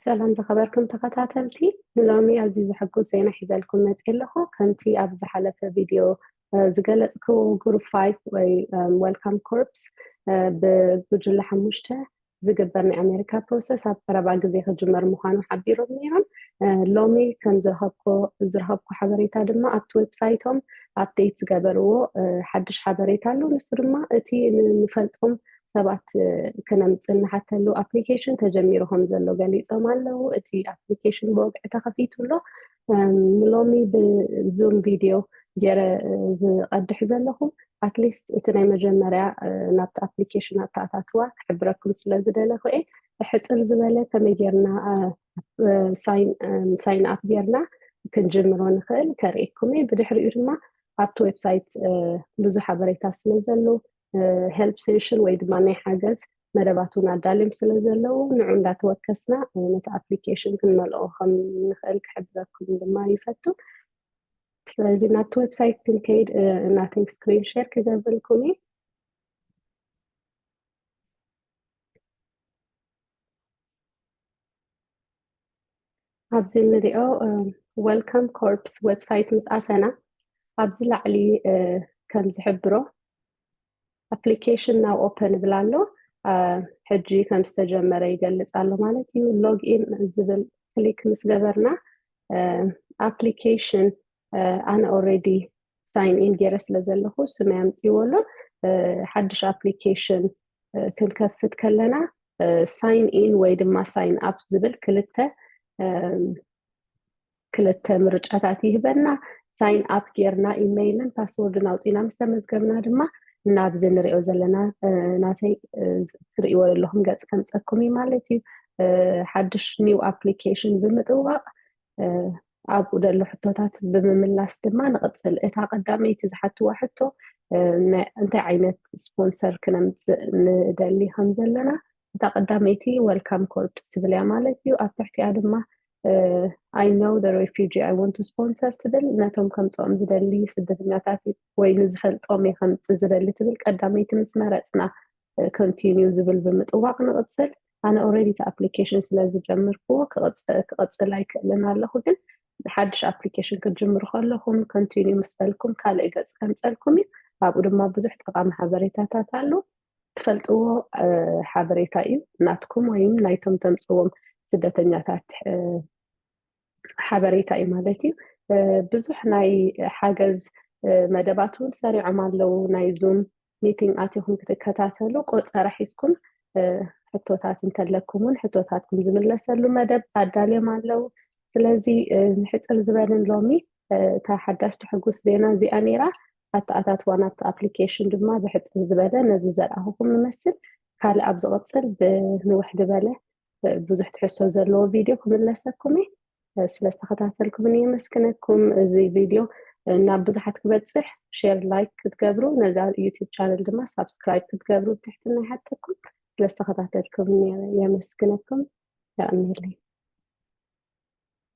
ሰላም ዝኸበርኩም ተኸታተልቲ፣ ንሎሚ ኣዝዩ ዘሐጉስ ዜና ሒዘልኩም መፅእ ኣለኹ። ከምቲ ኣብ ዝሓለፈ ቪድዮ ዝገለፅኩ፣ ግሩፕ ፋይቭ ወይ ዌልካም ኮርፕስ ብጉጅለ ሓሙሽተ ዝግበር ናይ ኣሜሪካ ፕሮሰስ ኣብ ቀረባ ግዜ ክጅመር ምዃኑ ሓቢሮም ነይሮም። ሎሚ ከም ዝረኸብኩ ሓበሬታ ድማ ኣብቲ ዌብሳይቶም ኣፕዴት ዝገበርዎ ሓድሽ ሓበሬታ ኣሎ። ንሱ ድማ እቲ ንፈልጦም ሰባት ክነምፅእ እንሓተሉ ኣፕሊኬሽን ተጀሚሩ ከም ዘሎ ገሊፆም ኣለዉ። እቲ ኣፕሊኬሽን ብወግዒ ተኸፊቱ ኣሎ። ንሎሚ ብዙም ቪድዮ ገይረ ዝቐድሕ ዘለኹ ኣትሊስት እቲ ናይ መጀመርያ ናብቲ ኣፕሊኬሽን ኣተኣታትዋ ክሕብረኩም ስለ ዝደለኹ እየ። ሕፅር ዝበለ ከመይ ጌርና ሳይን ኣፕ ጌርና ክንጅምሮ ንኽእል ከርእየኩም እየ። ብድሕሪኡ ድማ ኣብቲ ዌብሳይት ብዙሕ ሓበሬታ ስለ ዘሎ ሄልፕ ሴሽን ወይ ድማ ናይ ሓገዝ መደባት እውን ኣዳልዮም ስለ ዘለዉ ንዑ እንዳተወከስና ነቲ ኣፕሊኬሽን ክንመልኦ ከም ንኽእል ክሕብረኩም ድማ ይፈቱ። ስለዚ ናብቲ ዌብሳይት ክንከይድ ናተይ ስክሪን ሼር ክገብርልኩም እዩ። ኣብዚ እንሪኦ ዌልካም ኮርፕስ ዌብሳይት ምስ ኣተና ኣብዚ ላዕሊ ከም ዝሕብሮ ኣፕሊኬሽን ናው ኦፐን ይብል ኣሎ። ሕጂ ከም ዝተጀመረ ይገልፅ ኣሎ ማለት እዩ። ሎግ ኢን ዝብል ክሊክ ምስ ገበርና ኣፕሊኬሽን ኣነ ኦልሬዲ ሳይን ኢን ገይረ ስለ ዘለኹ ስመይ ኣምፅዎ ኣሎ። ሓድሽ ኣፕሊኬሽን ክንከፍት ከለና ሳይን ኢን ወይ ድማ ሳይን ኣፕ ዝብል ክልተ ክልተ ምርጫታት ይህበና። ሳይን ኣፕ ጌርና ኢሜይልን ፓስወርድን ኣውፂና ምስ ተመዝገብና ድማ ናብዚ ንሪኦ ዘለና ናተይ ትርእይዎ ዘለኹም ገፅ ከምፀኩም እዩ ማለት እዩ። ሓድሽ ኒው ኣፕሊኬሽን ብምጥዋቕ ኣብኡ ዘሎ ሕቶታት ብምምላስ ድማ ንቕፅል። እታ ቀዳመይቲ ዝሓትዋ ሕቶ እንታይ ዓይነት ስፖንሰር ክነምፅእ ንደሊ ከም ዘለና እታ ቀዳመይቲ ዌልካም ኮርፕስ ትብል እያ ማለት እዩ። ኣብ ትሕቲኣ ድማ I know the refugee I want to sponsor ትብል ነቶም ከምፅኦም ዝደሊ ስደተኛታት ወይ ንዝፈልጦም እየ ከምፅእ ዝደሊ ትብል ቀዳመይቲ ምስ መረፅና ኮንቲኒው ዝብል ብምጥዋቕ ንቕፅል። ኣነ ኦልሬዲ እቲ ኣፕሊኬሽን ስለ ዝጀምርክዎ ክቕፅል ኣይክእልን ኣለኹ፣ ግን ሓድሽ ኣፕሊኬሽን ክትጅምሩ ከለኹም ኮንቲኒው ምስ በልኩም ካልእ ገፅ ከምፀልኩም እዩ። ኣብኡ ድማ ብዙሕ ጠቓሚ ሓበሬታታት ኣሎ። ትፈልጥዎ ሓበሬታ እዩ ናትኩም ወይም ናይቶም ተምፅዎም ስደተኛታት ሓበሬታ እዩ ማለት እዩ። ብዙሕ ናይ ሓገዝ መደባት እውን ሰሪዖም ኣለዉ። ናይ ዙም ሚቲንግ ኣቲኹም ክትከታተሉ ቆፀራ ሒዝኩም ሕቶታት እንተለኩም እውን ሕቶታትኩም ዝምለሰሉ መደብ ኣዳልዮም ኣለዉ። ስለዚ ንሕፅር ዝበልን ሎሚ እታ ሓዳሽ ተሕጉስ ዜና እዚኣ ነይራ። ኣተኣታትዋ ናብቲ ኣፕሊኬሽን ድማ ብሕፅር ዝበለ ነዚ ዘርኣኹኹም ንመስል። ካልእ ኣብ ዝቕፅል ብንውሕ ዝበለ ብዙሕ ትሕዝቶ ዘለዎ ቪድዮ ክምለሰኩም እየ። ስለዝተኸታተልኩምኒ የመስግነኩም። እዚ ቪድዮ ናብ ብዙሓት ክበፅሕ ሼር፣ ላይክ ክትገብሩ፣ ነዛ ዩቲዩብ ቻነል ድማ ሳብስክራይብ ክትገብሩ ብትሕትና ይሓተኩም። ስለዝተኸታተልኩምኒ የመስግነኩም። የቐንየለይ።